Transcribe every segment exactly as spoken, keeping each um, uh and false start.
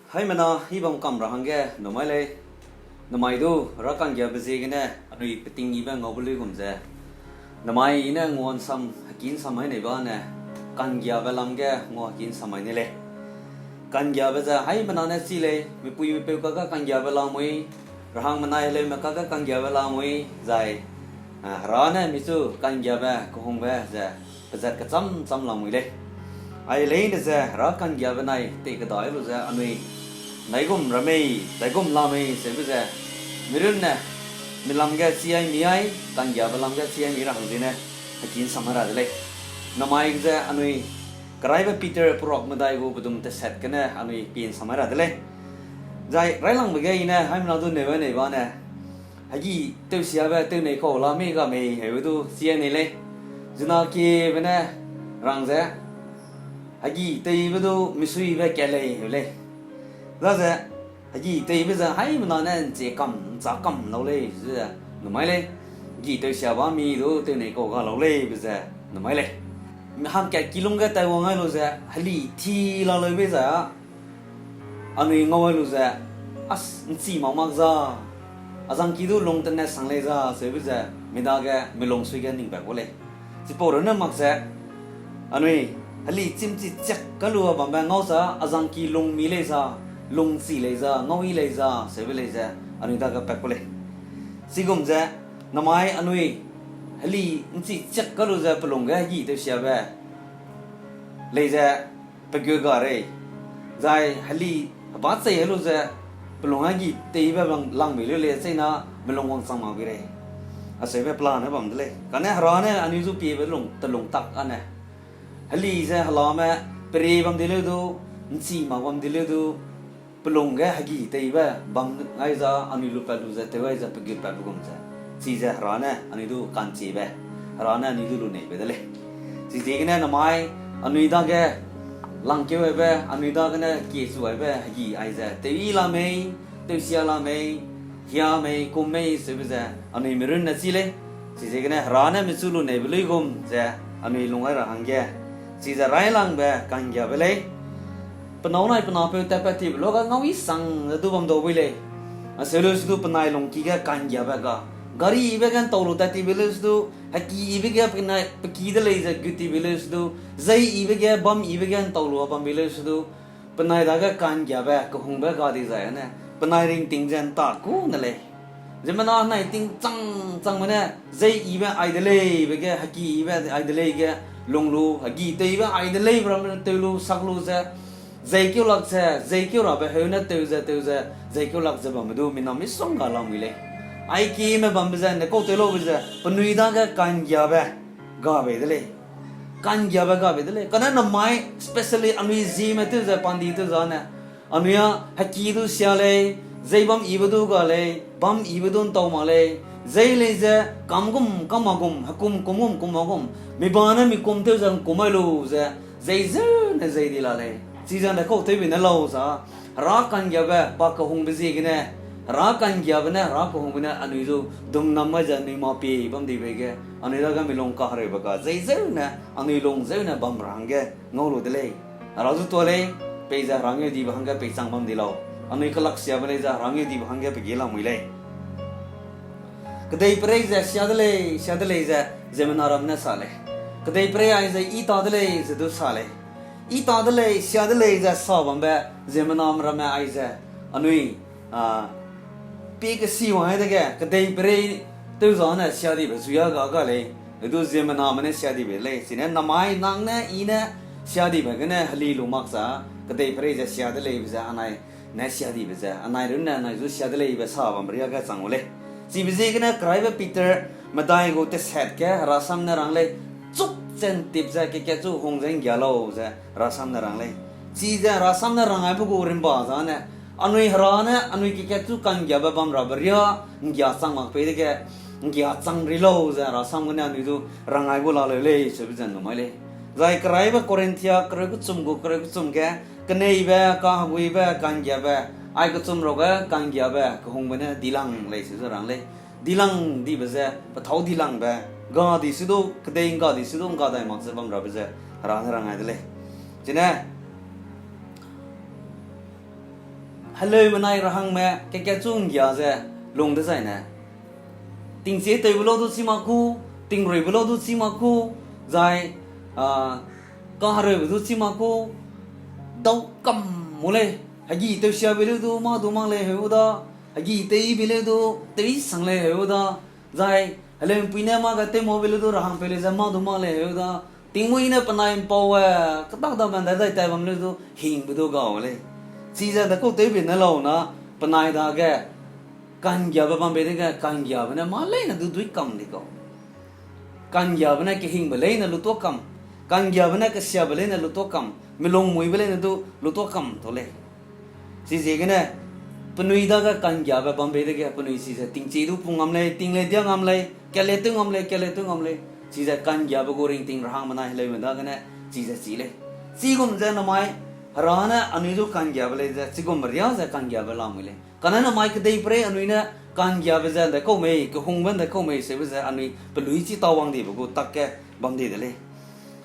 Haimena, i bam kam ra hangge numai lei. Numai du, Hera ka'nggiabe ziegene anui peting yibe ngaube luigum ze, numai i ne nguansam, heki nsam mai nei ba ne, ka'nggiabe lam ge ngua heki nsam mai nei lei. Ka'nggiabe ze haimena ne chi lei, mipui mipeu kakge ka'nggiabe lamui, rahangmenai heleume kakge ka'nggiabe lamui, zai, a, Hera ne michu ka'nggiabe kehungbe ze pezat kechâm châm lamui lei. Ai leine ze Hera ka'nggiabe nai tei kedai lu ze anui ndaigum ra mei, ndaigum la mei seube ze, mirunne, mi lam ge chi ai mi ai, ka'nggiabe lam ge chi ai mi ra hang ziene, heki nsam ra de lei. Namai ze anui, Keraibe Peter peruak medai gu bedum teset gene anui pie nsam ra de lei. Zai railangbe ge i ne haimena du neu nei ba ne, hegi tewsiabe tew nei kau la mei ga mei heube du chi ai nei lei. Zina kiebe ne rang ze, hegi teibe du misuibe kat lei heu lei. Daze, hegi teibe ze haimena ne nchie kam, nchâ kam lau lei ze numai lei. Hegi tewsia ba mi du tew nei kau ga lau lei be ze numai lei. Hangkat kilung ge taiwang ai lu ze, heli thi la leube zai a, anui ngau ai lu ze, a, nchi mak mak za, a zangki du lung tene sang lei za seube ze, mi dage mi lungsui ge ningpat gu lei. Chipau runne mak ze, anui, heli chîmchi chiak kai lu a bambe ngau za, a zangki lung mi lei za, lungchi lei za, ngau yi lei za seube lei ze, anui dage pat gu lei. Chigum ze, namai anui, heli nchi chiak kai lu ze pelung ge hegi tewsiabe lei ze, pe gu ga rei. Zai heli heba chei lu ze, pelung hegi teibe lang, lang mei leu lei cheina, melung wangchang mak bi rei. Acheube plan ne bam de lei. Kane Hera ne anui zu piebe lung, telung tak ane, heli ze helame, pere bam di leu du, nchi mak bam di leu du, pelung ge hegi teibe bam ai za anui lupat lu ze tew ai ze pe gu patbe gum ze, chize Hera ne anui du ka'nchibe, Hera ne anui du lu neibe de lei. Chiziegene namai anui dage langkeu aibe, anui dagene kiechu aibe hegi ai ze tew yi la mei, tewsia la mei, hia mei, kum mei seube ze anui mirunne chi lei. Chiziegene Hera ne michu lu neibe luigum ze anui lung ai ra hangge, chize railangbe ka'nggiabe lei. Pe nâu nai pe napeu tatpat tibe luage ngau yi sang ze du bam dau bui lei. Aseu leu se du penai lungki ge ka'nggiabe ga, gari yibe ge ntau lu tat tibe leu se du, heki yibe ge penai pe ki de lei ze gut tibe leu se du, zei yibe ge, bam yibe ge ntau lu a bam bi leu se du, penai dage ka'nggiabe kehungbe ga dizai ane, penai ringting ze nta ku ne lei. Ziemmena nai ting chang changme ne, zei yibe ai de leibe ge, heki yibe ai de lei ge, lung lu, hegi teibe ai de leibe ramme tew lu, sak lu ze, zeikeu lak ze, zeikeu rabe heu ne tew ze, tew ze, zeikeu lak ze bamme du, mina misongga lamui lei. Aikime bambe ze, ne kau tew laube ze, penui dage ka'nggiabe ga bei de lei. Ka'nggiabe ga bei de lei. Kane namai, especially anui Zeme tew ze, pandi tew zane, anui a heki du sia lei, zei bam yibe du ga lei, bam yibe du ntau mak lei, zei lei ze, kam gum, kam ma gum, hekum kum gum, kum ma gum, mi ba ne mi kum tew ze, kum ai lu ze, zei zeu ne zei di la lei. Chize ne kau tewbe ne lau za, Hera ka'nggiabe, pa kehungbe ziegene, Hera ka'nggiabe ne, Hera kehungbe ne, anui zu dumnam mai ze anui mapie bam dibe ge, anui dage mi lung kahereube ga, zei zeu ne, anui lung zeu ne bam ra hangge, ngau lu de lei. Hera zu tuâ lei, peize Hera ngeudibe hangge peichang bam di lau. Anui kelaksiabe lei ze Hera ngeudibe hangge pe ge lamui lei. Kedeiperei ze sia de lei, sia de lei ze ziemmena ramme ne sa lei. Kedeiperei aize i ta de lei ze du sa lei. I ta de lei, sia de lei ze sa bambe ziemmename ramme aize, anui, a, pie kesi wang ai dege, kedeiperei tew zane sia dibe zuia ga ga lei, e du ziemmename ne sia dibe lei, chine namai nang ne, i ne, sia dibe gene heli lu mak za, kedeiperei ze sia de leibe ze anai ne sia dibe ze, anai runne anai zu sia de leibe sa bam riage chang gu lei. Chibe ziegene Keraibe Peter medai gu teset ge Herasam ne rang lei, chuk ze ntip ze kekatchu hung ze nggia lau ze Herasam ne rang lei. Chize Herasam ne rang aibe gu rimba zane, anui Hera ne anui kekatchu ka'nggiabe bam rabe ria, nggia chang mak pei dege, nggia chang ri lau ze Herasam gene anui du rang ai gu la leu lei, seube ze numai lei. Zai Keraibe Korinthia kereu kechum gu kereu kechum ge, keneibe, kaheguibe, ka'nggiabe, ai kechum ruage ka'nggiabe kehungbe ne dilang lei se ze rang lei. Dilang dibe ze, pethâu dilangbe, ga di se du, kedei ngga di se du, ngga dai mak ze bam rabe ze, Hera ne rang ai de lei. Chine, Heleumenai rahangme kekatchu ’nggia ze lung dezaine, tingchie tewbe lau du chî mak ku, tingruibe lau du chî mak ku, zai, a, kahereube du chî mak ku, dau kam mu lei, hegi tewsiabe leu du mâ du mak lei heu da, hegi teibe leu du teisang lei heu da, zai heleu'mpui ne mâ ge tewmaube leu du rahangpeu lei ze mâ du mak lei heu da, tingmuî ne penai ’mpau, e, kedak dame ’ndai dai tai bam leu du hingbe du gau lei. Chize ’ndaikau tewbe ne lau na, penai dage ka'nggiabe bam bei dege, ka'nggiabe ne mâ leine du duî kam di kau. Ka'nggiabe ne kehingbe leine lutuâ kam. Ka'nggiabe ne kesiabe leine lutuâ kam. Milung muibe leine du lutuâ kam tau lei. Chiziegene, penui dage ka'nggiabe bam bei dege, penui chize tingchie du pung ngam lei, ting lei dia ngam lei, kat lei tew ngam lei, kat lei tew ngam lei. Chize ka'nggiabe gu ringting rahangmenai heleume dagene, chize chi lei. Chigum ze namai, Hera ne anui du ka'nggiabe lei ze, chigum riâ ze ka'nggiabe lamui lei. Kane namai kedeiperei anui ne ka'nggiabe ze ’ndaikau mei, kehungbe ’ndaikau mei, seube ze anui peluî chi tawang dibe gu tak ge bam di de lei.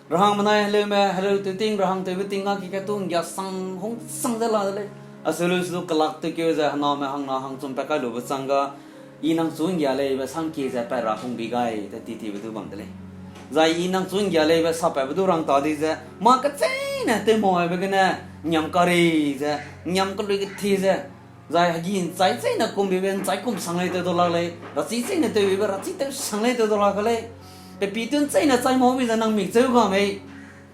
Rahangmenai heleume, heleu tewting, rahang tewbe ting ga kekatchu ’nggia sang, hungsang ze la de lei. Aseu leu su du kelak tewkeu ze hename hangna hangchum pat kai lube chang ga, I nangchu ’nggia leibe samkie ze pat ra hungbi gai, te titibe du bam de lei. Zai I nangchu ’nggia leibe sapatbe du rang ta di ze, mâ kecheîne tewmaibe gene, ’ngngiam karei ze, ’ngngiam kelui kethi ze, zai hegi ’nchai cheîne kumbibe ’nchai kum sang lei tew du lak lei, rachî cheîne tewbibe rachî tew sang lei tew du lak ka lei. Pepi tun cheîne chai mau bi ze nang mikcheu ga mei,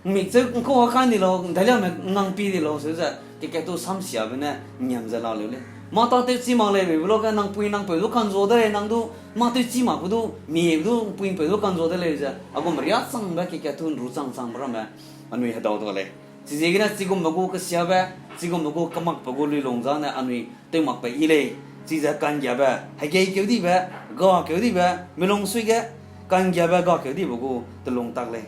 mikcheu ’ngkau a kai di lau, ’ndailiame ’ngngangpi di lau, seu ze kekatchu samsiabe ne ’ngngiam ze la leu lei. Mâ tâ tewchî mak lei, meibe luge nang pui nang peu du ka'nzua de lei, nang du mâ tewchî makbe du, miebe du, pui peu du ka'nzua de lei ze, a gum riâ changbe kekatchu ’nru chang changbe ramme, anui hedau da lei. Chiziegene chigumbe gu kesiabe, chigumbe gu kemakbe gu luilung zane anui tew makbe yi lei, chize ka'nggiabe, hegeikeu dibe, gakeu dibe, milung sui ge, ka'nggiabe gakeu dibe gu telung tak lei.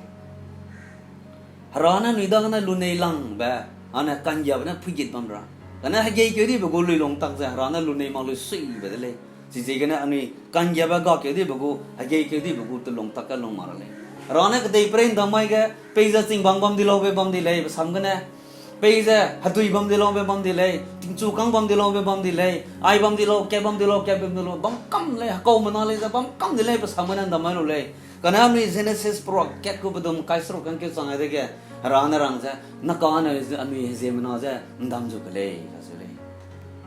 Hera ne anui dagene lunei langbe, ane ka'nggiabe ne phuigit bam ra. Kane hegeikeu dibe gu luilung tak ze Hera ne lunei mak lui suibe de lei. Chiziegene anui ka'nggiabe gakeu dibe gu, hegeikeu dibe gu telung tak ge lung mak ra lei. Hera ne kedeiperei ’ndamai ge, peize chingbang bam di laube bam di lei, pe sam gene, peize hedui bam di laube bam di lei, tingchukâng bam di laube bam di lei, ai bam di lau, kat bam di lau, kat bam di lau, bam kam lei, hekaumena lei ze bam kam di lei, pe sam gene ’ndamai lu lei. Kane anui Jenesis peruak kat gu pedum kai seruk kangkeu chang ai dege, Hera ne rang ze, naka ne anui heziemmena ze ’ndam zu ke lei, kacheu lei.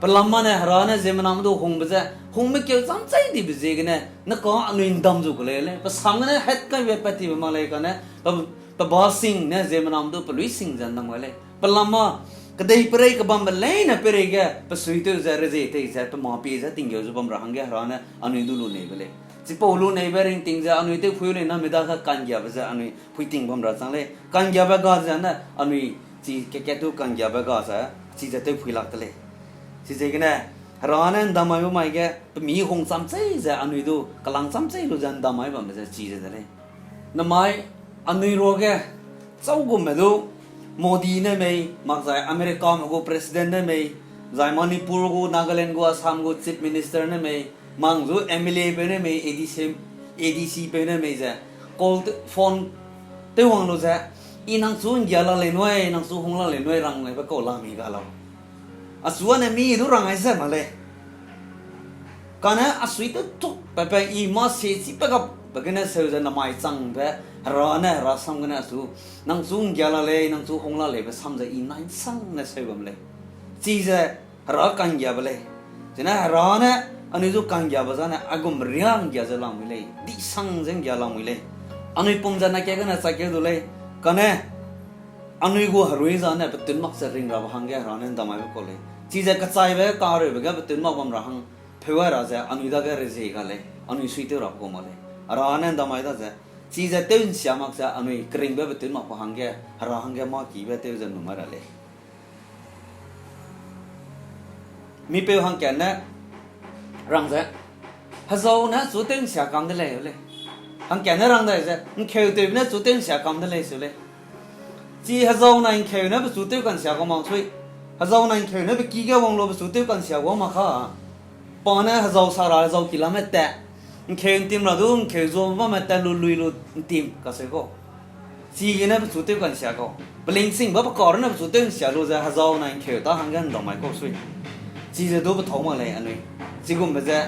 Pelam mane Hera ne ziemmename du hungbe ze, hungbe keu cham chei dibe ziegene, naka anui ’ndam zu ke lei lei. Pe sam gene hetkaibe pat tibe mak lei kane, pe, pe ba sing ne ziemmename du peluî sing ze ’ndam gai lei. Pelam ma, kedeiperei kebambe leine peireige, pe suitew ze, rezie tei ze, pe mapie ze, tinggeu ze bam ra hangge Hera ne anui du luneibe lei. Chipau luneibe ringting ze anui tewphui lei na mi dage ka'nggiabe ze anui phuiting bam ra chang lei. Ka'nggiabe ga ze ne anui chi kekatchu ka'nggiabe ga ze, chize tewphui lak de lei. Chiziegene, Hera ne ’ndamaibe mai ge, pe mi hung cham chei ze anui du, kelang cham chei lu ze ’ndamai bambe ze chize de lei. Namai, anui ruage, châugumme du, Modi ne mei, makzai Americame gu president ne mei, zai Manipur gu, Nagaland gu, Assam gu chief minister ne mei, mang zu M L A peu ne mei, A D C, A D C peu ne mei ze, call te, phone tewwang lu ze, I nangchu ’nggia la lei nui, nangchu hung la lei nui rang leibe kau la mi ga lau. Achu ane mi du rang ai ze mak lei. Kane a suitew chuk pepe I mâ sie chipe gapbe gene seu ze namai changbe, Hera ne, Hera sam gene achu, nangchu ’nggia la lei, nangchu hung la leibe sam ze I nai ’nsangne seu bam lei. Chize Hera ka'nggiabe lei. Chine Hera ne anui zu ka'nggiabe zane aigum riâ ’nggia ze lamui lei, disang ze ’nggia lamui lei. Anui pum ze nakia gene chaikeu du lei, kane anui gu herui zane petun mak ze ring rabe hangge Hera ne ’ndamaibe kau lei. Chize kechaibe kareube ge petun mak bam ra hang, pheu ai ra ze anui dage rezie ga lei, anui suitew rabe kau mak lei. Hera ne ’ndamai da ze, chize tew ’nsia mak ze anui keringbe petun makbe hangge, Hera hangge mâ kibe tew ze ’nnum ai ra lei. Mipeu hangkat ne rang ze, hezau ne chu tew ’nsia kam de lei, lei. Hangkat ne rang dai ze, ’ngkeu tewbe ne chu tew ’nsia kam de lei, seu lei. Chi hezau nai ’ngkeu ne pechu tew ka'nsia kau mak sui. Hezau nai ’ngkeu ne pe ki ge wang lu pechu tew ka'nsia kau mak ka. Pa ne hezau sa ra hezau ki lame tat. ’Ngkeu ’ntim ra du ’ngkeu zuabe bamme tat lu lui lu ’ntim kaseu kau. Chigene pechu tew ka'nsia kau. Pelingsingbe pe kau rune pechu tew ’nsia lu ze hezau nai ’ngkeu ta hangge ’ndamai kau sui. Chize du pethâu mak lei anui. Chigumbe ze,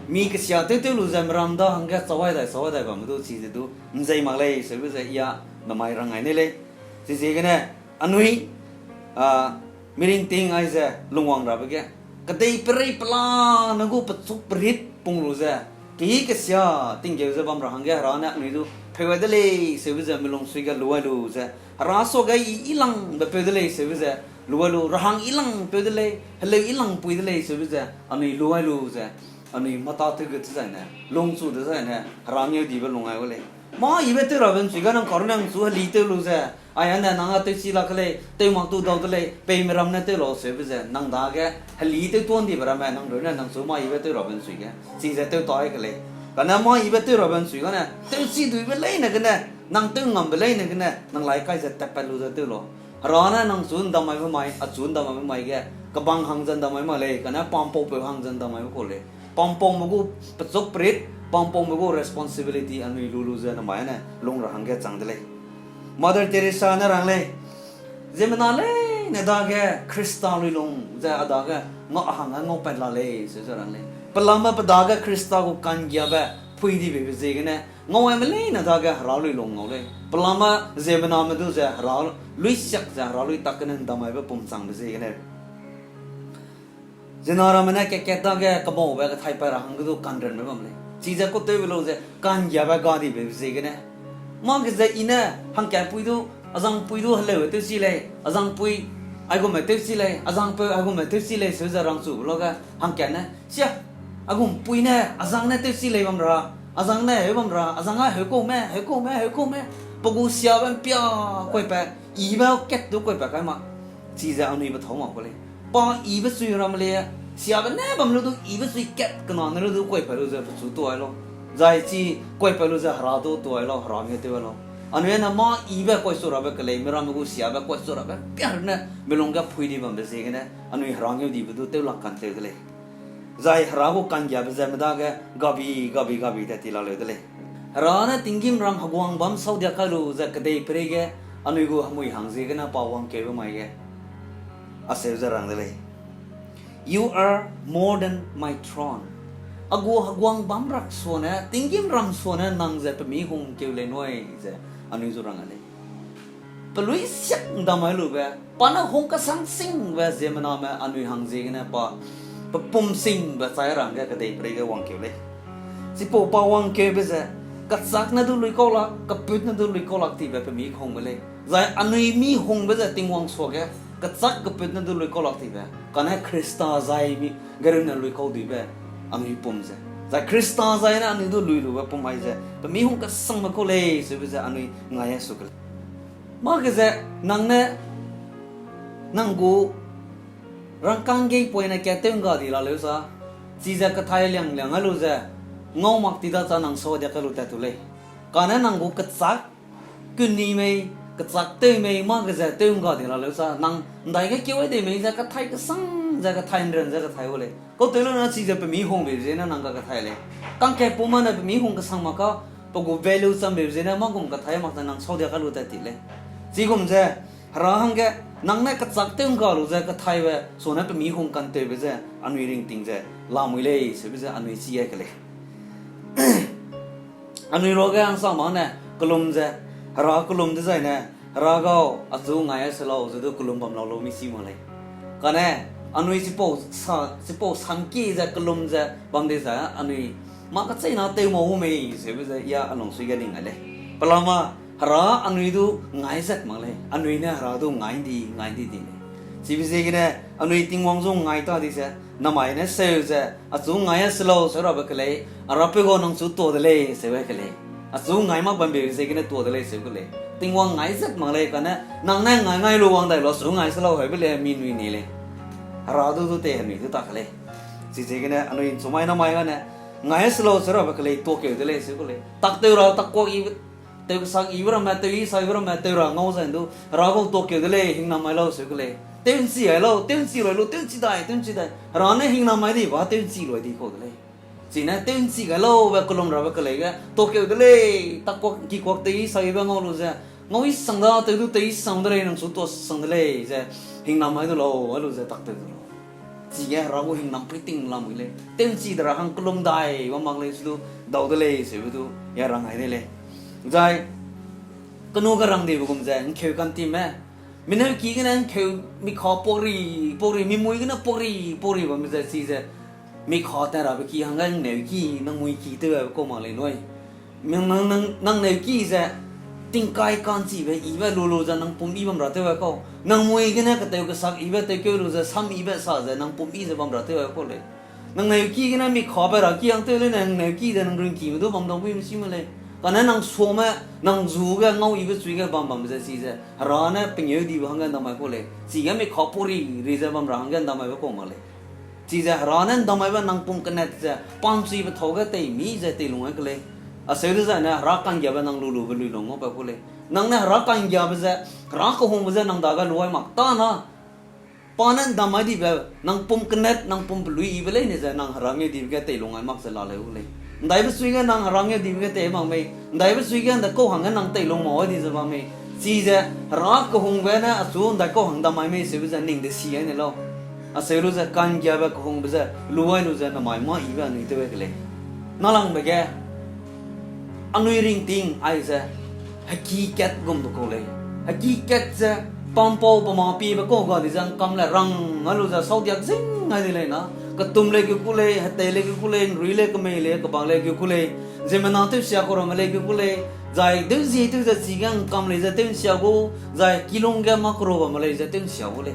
mi kesia tew tew lu ze meram da hangge chawai dai, chawai dai bamme du, chize du nzei mak lei, seube ze ia namai rang ai ne lei. Chiziegene, anui, a, miringting aize lungwang rabe ge, kedei perei pelane gu pechuk perit pung lu ze, keyi kesia tingkeu ze bam ra hangge Hera ne anui du pheu ai de lei, seube ze melungsui ge luai lu ze, Hera suage i ilangbe peu de lei, seube ze luai lu, rahang ilangpeu de lei, heleu ilangpui de lei, seube ze anui luai lu ze, anui mâ tâtew ge dezaine, lungchu dezaine, Hera ngeudibe lung ai gu lei. Mâ yibe tew rabe ’nsui ga nang karu nang chu heli tew lu ze, ai ane nang a tewchi lak ke lei, tew mak tu dau de lei, peime ram ne tew lau seube ze, nang dage heli tew tuandibe ramme nang rune nang chu mâ yibe tew rabe ’nsui ge, chize tew tai ke lei. Kane mâ yibe tew rabe ’nsui gane, tewchi duibe leine gene, nang tew ngambe leine gene, nang lai kai ze tatpat lu ze tew lau. Hera ne nang chu ’ndamaibe mai, achu ’ndamaibe mai ge, kebang hang ze ’ndamai mak lei, kane pampaupeu hang ze ’ndamaibe kau lei. Pampaume gu pechuk perit, pampaume gu responsibility anui lu lu ze namai ne lung ra hangge chang de lei. Mother Teresa ne rang lei, ziemmena leine dage Khrista luilung ze a dage ngau hangge ngaupat la lei, se ze rang lei. Pelame pe dage Khrista gu ka'nggiabe phui dibe ziegene, ngau aime leine dage Hera luilung ngau lei. Pelame ziemmename du ze Hera luisiak ze Hera lui tak gene ’ndamaibe pum changbe ziegene, ziemmena ramme ne kat-kat dage kemaube kethaipat ra hangge du ka'nranbe bam lei. Chize kau tewbe lu ze ka'nggiabe ga dibe ziegene, mâ ge ze i ne hangkatpui du, azangpui du heleu tewchi lei, azangpui aigumme tewchi lei, azangpeu aigumme tewchi lei, seu ze rangchube luage hangkat ne, sia, aigumpui ne, azang ne tewchi lei bam ra, azang ne heu bam ra, azang a heukaume, heukaume, heukaume, pe gu siabe ’mpia kuaipat, yibe kat du kuaipat kai mak. Chize anui pethâu mak ku lei. Pa yibe chui ramme lei, siabe ne bam lu du yibe chui kat kena ne lu du kuaipat lu ze pechu tuai lau. Zai chi kuaipat lu ze Hera du tuai lau, Hera ngeu tew lau. Anui ne mâ yibe kuaisu rabe kelei, miramme gu siabe kuaisu rabe piarne melung ge phui di bambe ziegene, anui Hera ngeudibe du tew lak kan tew de lei. Zai Hera gu ka'nggiabe ze medage gabi, gabi, gabi tat ti la leu de lei. Hera ne tinggîmram heguang bâm sau diak kai lu ze kedei pereige, anui gu hemui hang ziegene pa wangkeube mai ge, acheu ze rang de lei. You are more than my throne. A gu heguang bâm rak suane, tinggîmram suane nang ze pe mi hungkeu lei nui ze, anui zu rang a lei. Peluisiak ’ndamai lube, pa ne hung kesang singbe ziemmename anui hang ziegene pa, pe pum singbe chai ra hangge kedei pereige wangkeu lei. Chipau pa wangkeube ze, kechâk ne du luikau lak, keput ne du luikau lak tibe pe mi hungbe lei. Zai anui mi hungbe ze Tingwang suage, kechâk keput ne du luikau lak tibe, kane Khrista zai mi, gerune luikau duibe, anui pum ze. Zai Khrista zai ne anui du lui lube pum ai ze, pe mi hung kesangme kau lei, seube ze anui ngai a su ke lei. Mâ ge ze, nang ne, nang gu, rangkâng gei poine kat tew ’ngga di la leu sa, chize kethai liang liang a lu ze, ngau mak ti da cha nang sau diak kai lu tat tu lei. Kane nang gu kechâk, kunni mei, kechâk tew mei, mâ ge ze tew ’ngga di la leu sa, nang ’ndaige keu ai dei mei ze kethai kesang, ze kethai ’nran, ze kethai gu lei. Kau tew lu na chize pe mi hungbe ziegene nang ga kethai lei. Kangkatpum ma ne pe mi hung kesang mak ka, pe gu value chambe ziegene mâ gum kethai mak ze nang sau diak kai lu tat ti lei. Chigum ze, Hera hangge, nang ne kechâk tew ’ngga lu ze kethaibe, suane pe mi hung kantewbe ze, anui ringting ze, lamui lei, seube ze anui chi ai ke lei. Anui ruage hangsang mak ne, kelum ze, Hera kelum dezaine, Hera gau, achu ngai a se lau, ze du kelum bam lau lu mi chi mak lei. Kane, anui chipau sa, chipau samki ze kelum ze bam dezai, anui mâ kecheîna tew mau mei, seube ze ia a lungsui ge ning ai lei. Pelama, Hera anui du ngai zat mak lei, anui ne Hera du ngai di, ngai di di lei. Chibe ziegene, anui Tingwang zu ngai ta di ze, namai ne seu ze, achu ngai a se lau, seu rabe kelei, a rapeu gau nang chu tua de lei, seu ai ke lei. Achu ngai mak bambe ziegene tua de lei, seu ke lei. Tingwang ngai zat mak lei, kane, nang ne ngai ngai lu wang dai lu, achu ngai se lau, heube lei, mi nui ni lei. Hera du du te, anui du ta ke lei. Chiziegene, anui chumai namai gane, ngai se lau, seu rabe kelei, tuakeu de lei, seu ke lei. Tak tew ra, tak kuak i, tew kesak ibe ramme, tew i sa ibe ramme, tew ra ngau zai du, Hera gau tuakeu de lei, hingnam mai lau, seu ke lei. Tew ’nchi gai lau, tew ’nchi lui lu, tew ’nchi dai, tew ’nchi dai. Hera ne hingnam mai di ba, tew ’nchi lui di kau de lei. Chine tew ’nchi gai laube kelum rabe kelei ge, tuakeu de lei, tak kuak, ki kuak tew i sa ibe ngau lu ze, ngau i sang da, tew du tew i sang de lei, nang chu tua sang de lei, ze, hingnam mai du lau, a lu ze tak tew du lau. Chige Hera gu hingnam puiting lamui lei. Tew'nchi de ra hang kellum dai bam mak lei su du, dau de lei seube du, ya rang ai de lei. Zai, kenu ge rang dibe gum ze, ’ngkeu kantime. Mineu ki gene ’ngkeu mikha pori, pori, mimui gene pori, pori bamme ze chize. Mikha tat rabe ki hangge ’nneu ki, nang mui ki tew kau mak lei nui. Nang, nang, nang, nang neu ki ze, tingkai ka'nchibe yibe lu lu ze nang pum yi bam ra tew kau. Nang mui gene ketew kesak yibe tewkeu lu ze, sam yibe sa ze nang pum yi ze bam ra tew kau lei. Nang neu ki gene mikhabe ra ki hang tew lei ne, nang neu ki ze nang ringkime du bam dau bui mesi me lei. Kane nang suame, nang zu ge ngau yibe chui ge bam bam ze chize, Hera ne pengeu dibe hangge ’ndamai kau lei. Chige mikha pori ri ze bam ra hangge ’ndamaibe kau mak lei. Chize Hera ne ’ndamaibe nang pum kenet ze, pa'nchibe thau ge tei mi ze tei lung ai ke lei. Acheu dezaine Hera ka'nggiabe nang lu lube lui lung ngau pa kau lei. Nang ne Hera ka'nggiabe ze, Hera kehungbe ze nang dage lu ai mak ta na. Pa ne ’ndamai dibe, nang pum kenet, nang pum pelui yibe leine ze nang Hera ngeu dibe ge tei lung ai mak ze la leu lei. ’Ndaibe chui ge nang Hera ngeu dibe ge tei mak mei, ’ndaibe chui ge ’ndaikau hangge nang tei lung mau ai di ze bam mei. Chize, Hera kehungbe ne achu ’ndaikau hang ’ndamai mei seube ze ning de si ai ne lau. Acheu lu ze ka'nggiabe kehungbe ze, lu ai lu ze namai mâ yibe anui tew ai ke lei. Nâlangbe ge, anui ringting aize, heki kat gumbe kau lei. Heki kat ze, pampau pemâ piebe kau ga di ze ’ngkam le rang a lu ze saudiak zing ai di lei na. Ketum lei keu ku lei, hetei lei keu ku lei, ’nrui lei, kemei lei, kebak lei keu ku lei, ziemmena tewsia kau ramme lei keu ku lei, zai dewzie tew ze chige ’ngkam lei ze tew'nsia gu, zai kilung ge mâ kero bamme lei ze tew'nsia gu lei.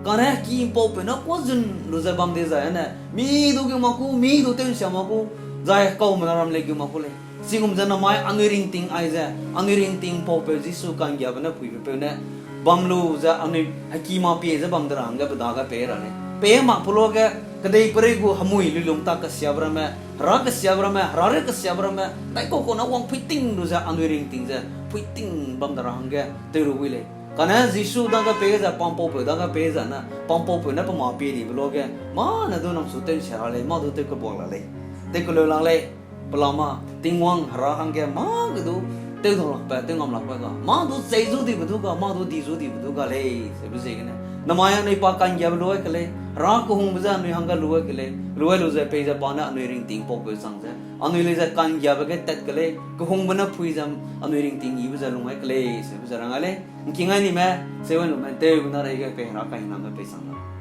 Kane heki ’mpaupeu ne kuâ zun lu ze bam dezai ane, mi du keu mak ku, mi du tew'nsia mak ku, zai hekaumena ram lei keu mak ku lei. Chigum ze namai anui ringting aize, anui ringting ’mpaupeu Jisu ka'nggiabe ne puibepeu ne, bam lu ze anui heki mâ pie ze bam de ra hangge pe dage pei ra lei. Pei mak pe luage, kedeiperei gu hemui luilung tak kesiabe ramme, Hera kesiabe ramme, Hera re kesiabe ramme, ’ndaikau kau ne wang puiting lu ze anui ringting ze, puiting bam de ra hangge tew lu bui lei. Kane Jisu dage pei ze, pampaupeu dage pei ze ne, pampaupeu ne pemâ pie dibe luage, mâ ne du nang su tew'nsia ra lei, mâ du tew kebuak la lei, tew keleu la lei. Pelama, Tingwang Hera hangge mâ ge du, tew dau lakbe, tew ngam lakbe ga, mâ du chei zu dibe du ga, mâ du di zu dibe du ga lei, seube ziegene. Namai anui pa ka'nggiabe lu ai ke lei, Hera kehungbe ze anui hangge lu ai ke lei, lu ai lu ze pei ze pa ne anui ringting ’mpaupeu chang ze, anui lei ze ka'nggiabe ge tat ke lei, kehungbe ne pui ze anui ringting yibe ze lung ai ke lei, seube ze rang ai lei, ’ngking ai nime, cheu ai lume, tewbe na reige pei Hera kahingnambe pei chang la.